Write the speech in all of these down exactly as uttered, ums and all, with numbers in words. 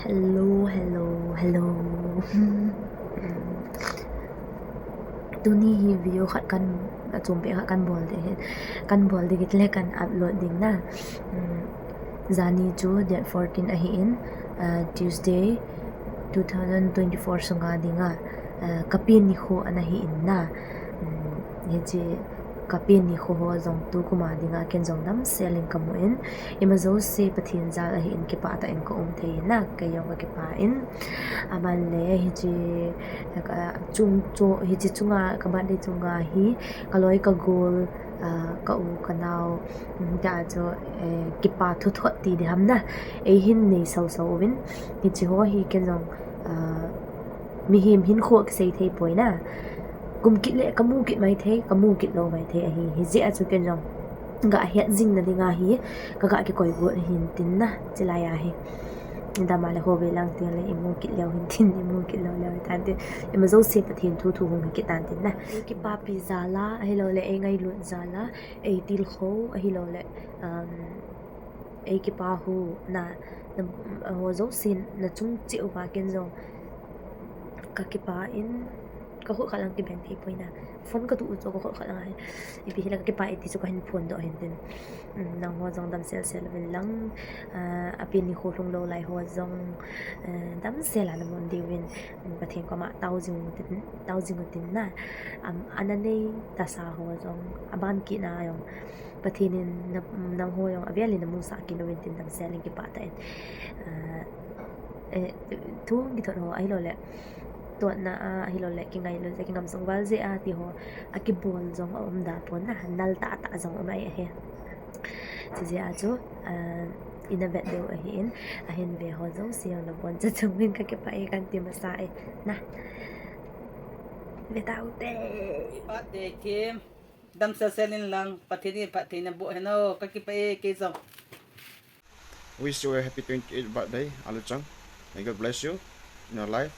Hello, hello, hello. Tuni hi video khat kan, achom peh khat kan bol ding ahi. Kan bol ding kit le kan upload ding na. Hmm. Jani chu date fourteen ahin, ah, Tuesday, two thousand twenty-four sunga dinga, ah, kapen nikho ana hin na. Hmm. Hiche kapen nikho ho jong tukum a dinga ken jong damsel in kamu in, ima jouse Pathen jal ahin kipah tah in ka um thei na, kei jong ka kipah in. Aban le hiche, ah, chung cho, hiche chunga, ka birthday chunga hi, ka loi ka gol, ah, ka u ka nao, um, ta chu, eh, kipa thuthot ti ding ham na, ei hin nei sau sau uvin, hiche ho hi ken jong, ah, mihem hinkho kisei thei poi na. Kum kit le ka mu kit mai thei, ka mu kit lou mai thei ahi. Hijeh a chu ken jong ga het jing na dinga hi, ka ga kikoi got ahin tin na, chulai a hi. Dama le ho ve lang tin le i mu kit leu hin tin, i mu kit lou leu tan tin. Ima jouse Pathen thu thu hung hi kit tan tin na. Ei kipapi jal a, ahilou le ei ngailut jal a, ei tilkhou, ahilou le, um, ei kipa hu na, na, ho jouse na chung cheh uva ken jong ka kipah in, ka khut khat lang kibeng thei poi na. Phone ka tu u chu ka khut khat lang ahi. Ipi hile ka kipah e ti chu ka hin phondoh hin tin. Um, nangho jong damsel sel uvin lang, ah, apen nikho lhung lou lai ho jong, eh, damsel a na mun diuvin, um, Pathen koma tao jing u tin, tao jing u tin na. Um, ana nei tasa ho jong, aban kit na jong Pathen in na, nangho jong avel in na musah kit uvin tin damsel in kipah tah in. Ah, eh, thu kithot ho ahilou le, totna a, ahilou le, kingailut jeh a, kingamsung val jeh a, ti ho, akibol jong aum da pon na, nal tah tah jong um ahi. Chujeh a chu, ah, ina vet diu ahin, ahin ve ho jouse jong naboncha chung uvin ka kipah e kan ti masa e, na. Ve tau te. Phat te Kim. Damsel sel in lang, Pathen in phattheina boh hen o, ka kipah e kei jong. Wish you a happy twenty-eighth birthday, Aluchang. May God bless you in your life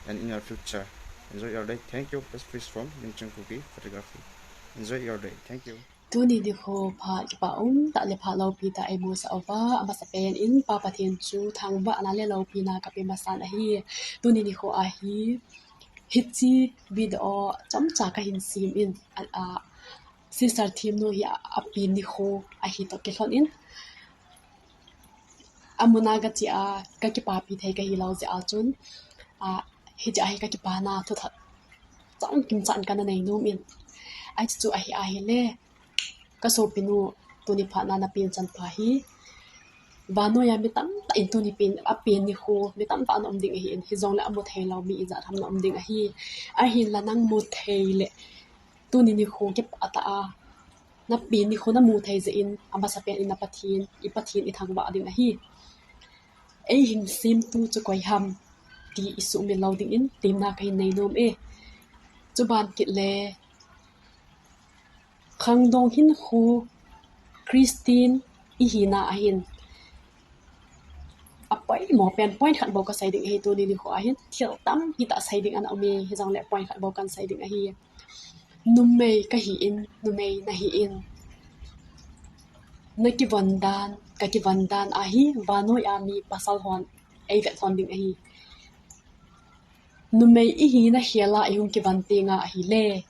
and in your future. Enjoy your day. Thank you. Best wish from Ningchang Kuki Photography. Enjoy your day. Thank you. Tuni nikho phat kipa um tah le phat loupi tah eimusah uva, amasapen in Pa Pathen chu thangvahna le loupina kape masan ahi. Tuni nikho a hi, hiche video chomcha kahin sem in, a, a, Sister Themnu hi a, apen nikho ahi toh kilhon in, amun a kache a, ka kipapi thei kahi lou jeh a chun, a, hiche a hi ka kipana thuthot chomkim chan kana nei nom in. Ahi chu ahi ahile, ka sopinu, tuni phat na napen chanpha hi, vannoi a mi tamtah in tuni pen, apen nikho mi tamtah ana um ding ahin, hijongle amu thei lou mi ijat ham ana um ding ahi. Ahinla nang mu thei le, tuni nikho kipah tah a, napen nikho namu thei jeh in, amasapen in na Pathen, i Pathen i thangvah ding ahi. Eihin semtu chu koi ham ti i sumil lou ding in temna kahin nei nom e. Chuban kit le, khangdong hinkho Christian ihina ahin, apoimo pen point khat bou kasei ding ahi. Tuni nikho a hin thil tampi tah sei ding ana um e, hijongle point khat bou kan sei ding ahi. Numei kahi in, numei nahi in, nakivon dan, kakivon dan ahi, vannoi a mi pasal hon eivet lhon ding ahi. Numei ihina khel a ihung kivon tenga ahile,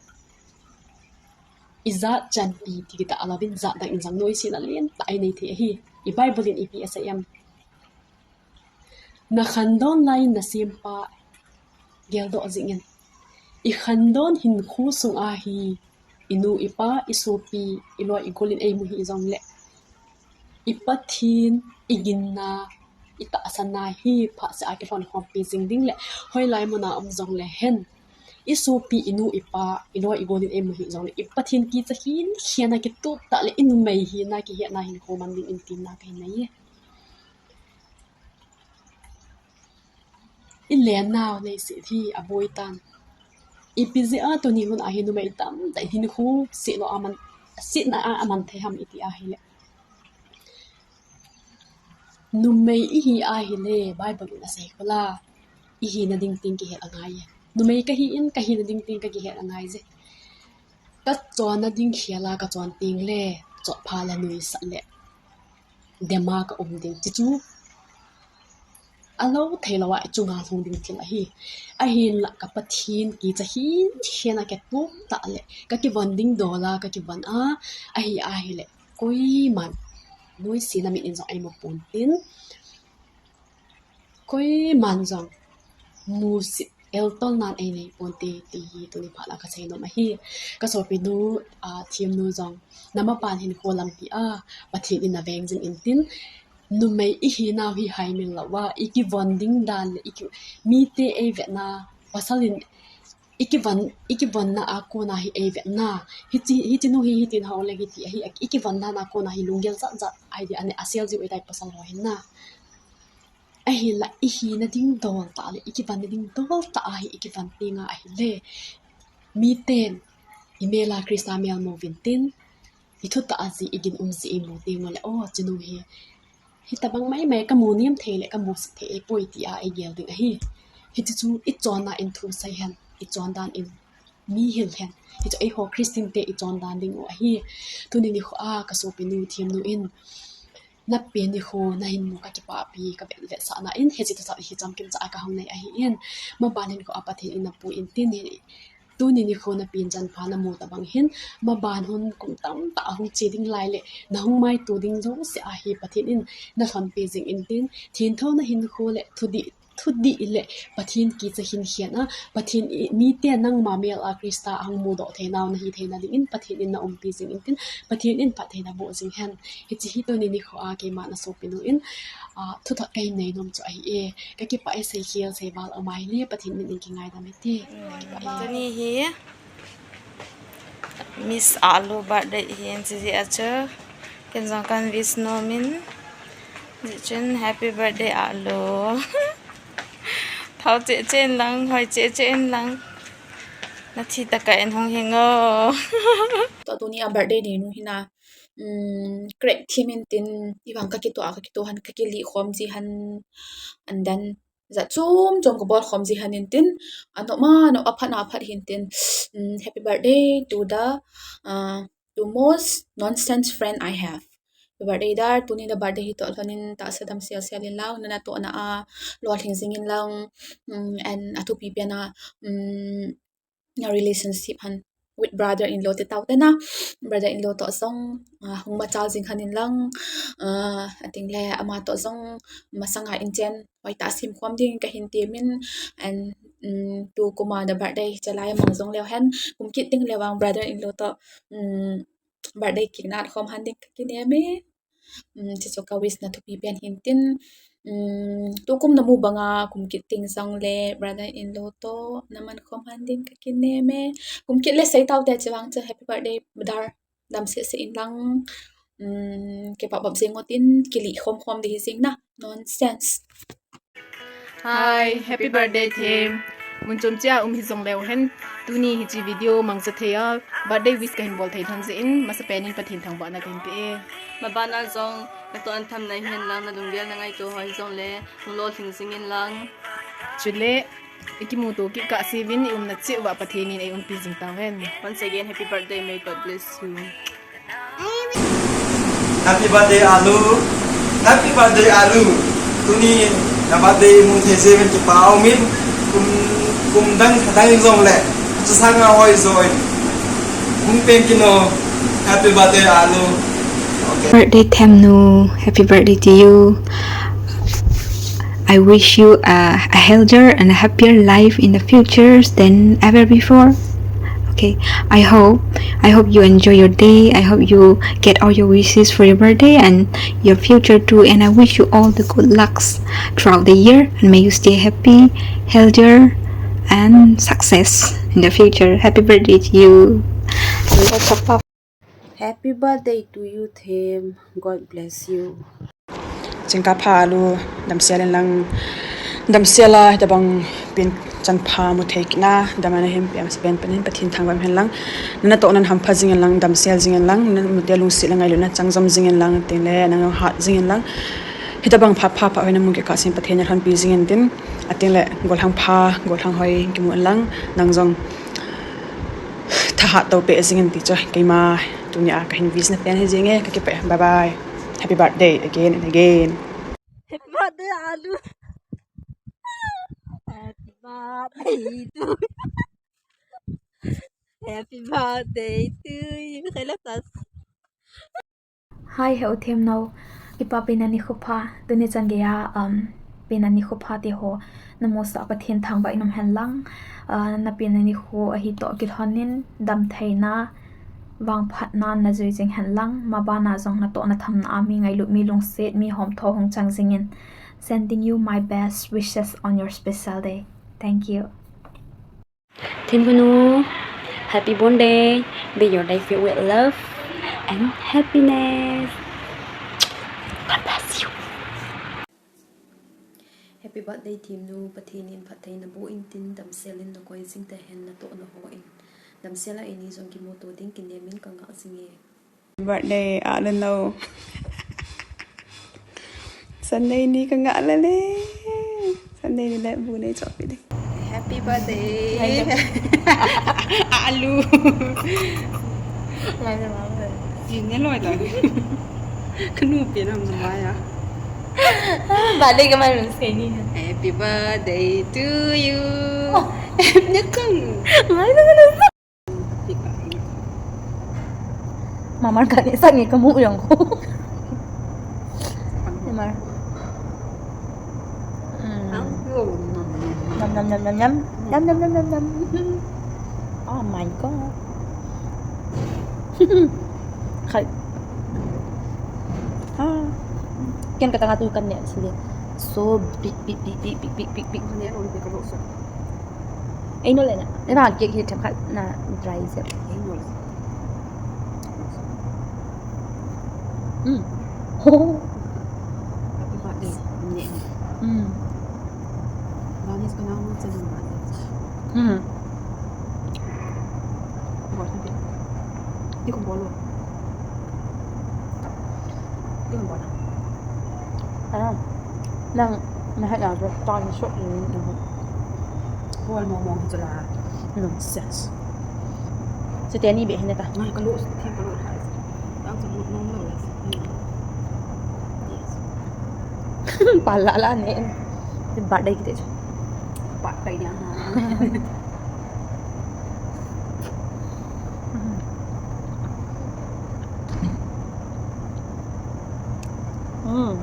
ijat chanpi ti kit a alouvin jat dang in jong noisena lentah einei thei ahi. I Bible in ipi asei em? Nakhandon laiyin nasempa geldoh jing in. I khandon hinkho sunga hi, i nu, i pa, i sopi, i loi, i gol in eimu hih jongle, i Pathen, i ginna, i tahsanna hi phatseh a kilhon khompi jing ding le, hoilai muna um jongle hen, i sopi, i nu, i pa, i loi, i gol in eimu hih jongle, i Pathen kicha hinkho a kitup tah le, i numei hina kihetna hinkho man ding in temna kahin nei e. I lennau leiset hi aboi tan. Ipi jeh a tuni hun a hi numei tamtah in hinkho setna a man, setna a aman thei ham iti ahile, numei ihi ahile, Bible in asei khol a, ihina ding teng kihet angai e. Numei kahi in, kahina ding teng kakihet angai je. Kachonna ding khel a kachon tengle, chotpha le nuisat le dema kaum ding. Chuchu Alou theilou a ichunga lhung ding thil ahi. Ahinla ka Pathen kicha hin, hin a katup tah le kakivon ding dol a kakivon a, ahi ahile koiman nuisat na mit in jong eimu pon tin, koiman jong musit eltolnan einei ponte ti hi tuni phat a kasei nom ahi. Ka sopinu, a, Themnu jong, na maban hinkho lampi a Pathen in na veng jing intin, numei ihinau hi haimil louva, ikivon ding dan le iki, mite eivetna, pasal in ikivon, ikivonna a kona hi eivetna, hiche, hiche nu hi hitin hou leng hiti ahi, ikivon dan a kona hi lunggel jat jat idea anei a sel jiu ahitai pasal ho hin na. Ahinla ihina ding dol tah le ikivonna ding dol tah a hi ikivon tenga ahile, miten imel a Christa mel mu uvin tin, ithutah a jeh, igin um jeh imu teng ule, o, hiche nu hi hitabang maimai kamu nem thei le kamu sih thei ahipoi tia eigel ding ahi. Hiche chu ichonna in thusei hen, ichon dan in mi hil hen. Hichu eiho Christian te ichon dan ding u ahi. Tuni nikho a ka sopinu Themnu in, na pen nikho nahin mu kakipah pi, kavet vetsahna in hiche thusei hi chamkim cha a kahung nei ahin. Maban hinkho a Pathen in napui intin hi, tuni nikho na pen chanpha namu tabang hin, maban hun kum tamtah ahung che ding lai le nahung maito ding jouse a hi Pathen in nalhonpi jing intin, thenthouna hinkho le thudih, thudih le Pathen kicha hin hin a, Pathen i, mite nangma mel a Christa ahung mudoh theinau nahi theina dingin Pathen in naumpi jing intin, Pathen in phattheina boh jing hen. Hiche hi tuni nikho a keima na sopinu in, a, thuthot kahin nei nom chu ahi e. Kakipah e, seikhel seival um ahile Pathen min in kingaidam hite. Kakipah e. Tuni hi Miss Alu birthday hin, hiche jeh a chu ken jong kan wish nom in, hijeh chun happy birthday Alu. Thao cheh cheh in lang, hoi cheh cheh in lang. Nathi tokah in hung hing o. Tua tuni a birthday neinu hi na, um, crack thim intin, ivang kakitoh a, kakitoh hen, kakilih khom ji hen, and then jat chom chom kabol khom ji hen intin, anop ma nop, aphat na aphat hintin, um, happy birthday to the, uh, to most nonsense friend I have. Happy birthday dar, tuni na birthday hi toh lhon in tahsa damsel sel in lang, na natohna a lolhing jing in lang, um, and athupi pen a, um, na relationship hen with brother-in-law te tao te na, brother-in-law toh jong, ah, hung machal jing hen in lang, ah, ating le ama toh jong masanga inchen hoitah a sim khom ding kahin temin, and, um, tukum a na birthday chalai mang jong leu hen, kum kit ding le vang brother-in-law toh, um, birthday cake na at khom hen ding kakinem e. Um, hichu ka wish na thupi pen hintin, um, tukum namu banga kum kit ding jong le brother-in-law toh naman khom hen ding kakinem e. Kum kit le sei tao te, hiche vang chu happy birthday dar, dam sese in lang, um, kipah bap jing utin, kilih khom khom ding hi jing na, nonsense. Hi, happy birthday Them. Mun chom cheh a um hi jong leu hen, tuni hiche video mangcha thei a birthday wish kahin bol thei lhon jeh in, masapen in Pathen thangvahna kahin pe e. Maban a jong natoh an tham nahi hen lang, nalunggel nangaito ho hi jong le hung lolhing jing in lang. Chule ikimuto kit kahse uvin, iumna cheh uva Pathen in eiumpi jing tau hen. Once again, happy birthday, may God bless you. Happy birthday Alu. Happy birthday Alu. Tuni na birthday mu thei jeh in kipah umin, kum, kum dang, dang in jong le, chu sanga hoi jo in hung peng kit o. Happy birthday Alu. Okay. Birthday Themnu, happy birthday to you. I wish you a, a healthier and a happier life in the futures than ever before. Okay, I hope, I hope you enjoy your day. I hope you get all your wishes for your birthday and your future too. And I wish you all the good lucks throughout the year. And may you stay happy, healthier, and success in the future. Happy birthday to you. And lots of love. Happy birthday to you, Them. God bless you. Chingkapha Alu, damsel in lang, damsel a hitabang pen chanpha mu thei kit na, dam a nahin pe a masapen pen in Pathen thangvah hen lang, na natohna hampha jing in lang, damsel jing in lang, na mute lungset le ngailutna chang jom jing in lang, ating le nang jong hat jing in lang, hitabang phat pha pha hoi namu kit kahsen Pathen in alhonpi jing intin, ating le gollhang pha, gollhang hoi kimu in lang, nang jong thahat to peh jing in ti chu keima tuni a kahin wish na pen hi jing e, kakipah e. Bye bye. Happy birthday again and again. Happy birthday, Alu. Birthday to you. Happy birthday to you. Kailan tas? Hi, he u Themnu. Kipa pen a nikho pha. Tuni chan geiya, um, pen a nikho pha te ho. Namu sah Pathen thangvah in um hen lang. Uh, na pen a nikho ahi toh kilhon in damtheina, vangphatna najui jing hen lang. Maban a jong natoh nathamna a mi ngailut, mi lungset, mi homtho hung chang jing in. Sending you my best wishes on your special day. Thank you. Themnu, happy born day. May your day filled with love and happiness. God bless you. Happy birthday, Themnu. Pathen in phattheina boh intin, damsel in nakoi jing tahen, natoh naho in. Damsel a eini jong kimuto ding kinem in kangah jing e. Birthday, alu no. Sunday ni kangah lele. Sunday ni le bu nei chopi ding. Happy birthday. Alu. Ngai na ma. Jin ne loi ta. Kanu pe nam na ma ya. Birthday ka ma lung se ni. Happy birthday to you. Ne kang. Ngai na ma. Mamar ka ni sang ni kamu yang ko. Mamar. Mm. Nam, nam, nam, nam, nam. Nam, nam, nam, nam, nam. Oh my God. Khai. Ah. Ken ka tanga tu kan ne sili. So big, big, big. Kan ne ron pe ka lo so. Ei no le na. Ei ba ke ke them khat na dry se. Ei no. Mm. Ho. Happy birthday. Ne. Mm. Ba ni ka na mo chen ba. Mm. Bol ko. Di ko bol lo. Di ko bol. Ah. Nang, na ha na ro ta ni so ni. Bol mo mo hi chu la. Nonsense. Chu te ni be hi na ta. Ngai ka lo, thi ka lo. Tang chu lo, lo, lo. Yes. Pa la la ne. Birthday kiti chu. Birthday ni ha. Mm.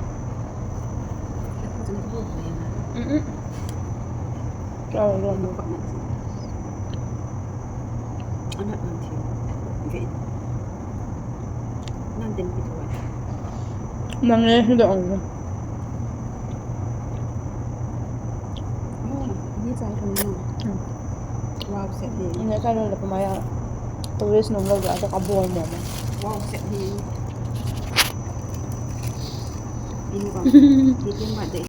Mm-mm. Kaya yun. Nang eh, hindi ako. Hindi tayo kanina. Hmm. Wow, set din. Hindi tayo na pumaya. Tourist nung lagi ata kabol mo. Wow, set din. Hindi ba? Hindi ba?